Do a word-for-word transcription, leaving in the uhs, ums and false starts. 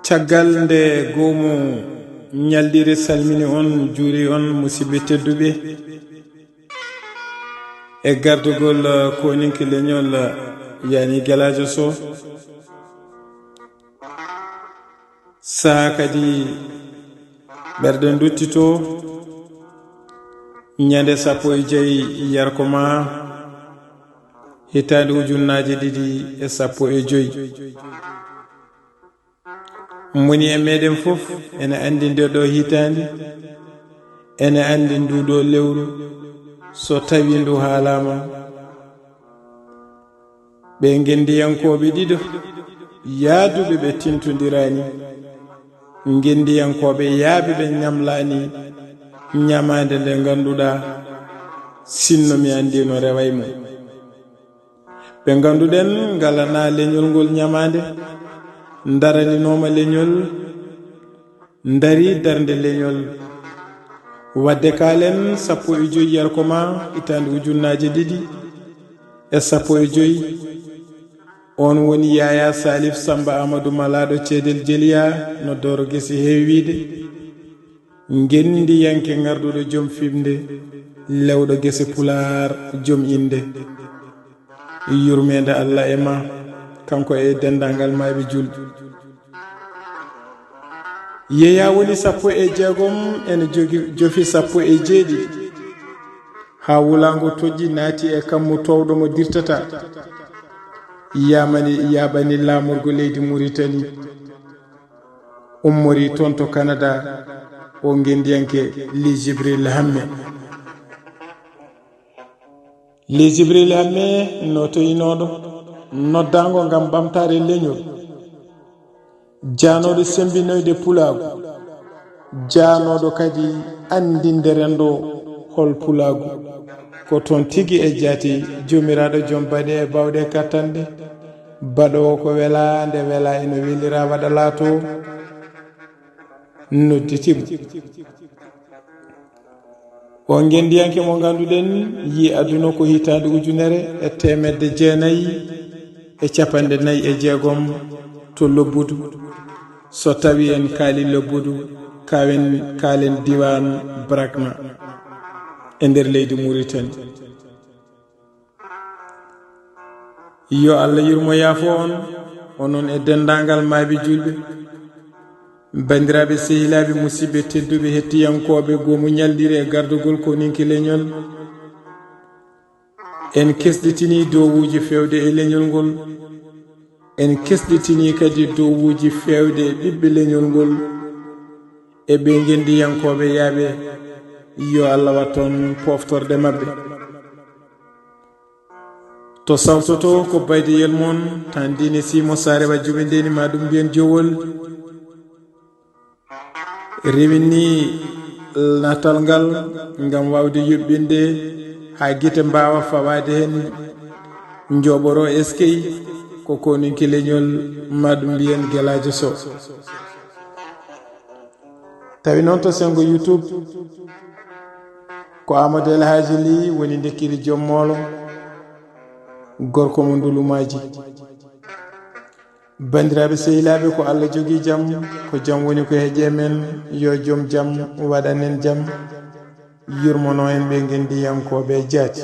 Caggal nde goomu ñalɗire salmini on, juuri on, musidɓe tedduɓe, e gardugol, eh, koninke leñol, eh, yani Gelaajo Soh. Saha kadi ɓerɗe duttito ñande sappo e joy yarko ma, hitaande ujunnaaje ɗiɗi e sappo e joy. Moni e meɗen fof ene anndi nde ɗo hitaande, ene anndi ndu ɗo lewru, so tawi ndu haalaama. Ɓe ngenndiyankooɓe ɗiɗo yaaduɓe ɓe tintondiraani, ngenndiyankooɓe yaaɓe ɓe ñamlaani ñamaande nde ngannduɗaa, sinno mi anndi no reway mo. Ɓe ngannduɗen ngalanaa leñol ngol ñamaande, ndaraninooma leñol, ndari darnde leñol. Wadde kaalen sappo e joy yarko ma, hitaande ujunnaaje ɗiɗi e sappo e joy. On woni Yaya Salif Samba Amadou Malaaɗo Ceedel Jeliya, no Dooro Gese heewiide. Ngenndiyanke ngarduɗo jom fiɓnde, lewɗo gese Pulaar, jom innde. Yurmeende Allah e ma, kanko e denndaangal maayɓe julɓe. Yeeya woni sappo e jeegom, ene jogi, jofi sappo e jeeɗiɗi. Haa wulaango toƴƴi naati e kammu toowɗo mo dirtata. Yamani, yaɓani laamorgo leydi Muritani. Ummori toon to Canada, o ngenndiyanke Li Jibril Hamme. Li Jibril Hamme no toyinooɗo noddaango ngam ɓamtaare leñol. Jaanooɗo semmbinoyde pulaagu. Jaanooɗo kadi anndinde renndo hol pulaagu. Ko toon tigi e jaati Joomiraaɗo joom baɗe e baawɗe kattanɗe. Baɗoowo ko welaa, nde welaa ene welira waɗa laato. Nodditi mo. O ngenndiyanke mo ngannduɗen yii aduna ko hitaande ujunere e teemedde jeenayi e capanɗe nayi e jeegom to Lobbudu. So tawi en kaali Lobbudu, kawen kaalen diiwaan Brakna e nder leydi Muritani. Yo Allah yurmo yaafo on, onon e denndaangal maayɓe julɓe. Banndiraaɓe, sehilaaɓe, musidɓe tedduɓe, hettiyankooɓe Goomu Ñalɗire e gardugol Koninke Leñol. En kesɗitinii dowuuji feewde e leñol ngol. En kesɗitinii kadi dowuuji feewde e ɓiɓɓe leñol ngol e ɓe ngenndiyankooɓe yaaɓe. Yo Allah watton pooftorde maɓɓe. To sawtoto ko Baydiyel mon, tan diine Simo Saare wa juɓe ndeni, ma ɗum mbiyen jowol. Rewini natal ngal ngam waawde yuɓɓinde haa gite mbaawa fawaade heen, njooɓoro eskey ko Koninke Leñol, ma ɗum mbiyen Gelaajo Soh. Tawi noon to senngo YouTube, ko Amadou El Hadji Ly woni ndekkiri joom moolo, gorko mo ndulumaaji. Banndiraaɓe, sehilaaɓe, ko Allah jogii jam, ko jam woni ko heƴe men, yo joom jam waɗan en jam, yurmono en ɓe ngenndiyankooɓe jaati.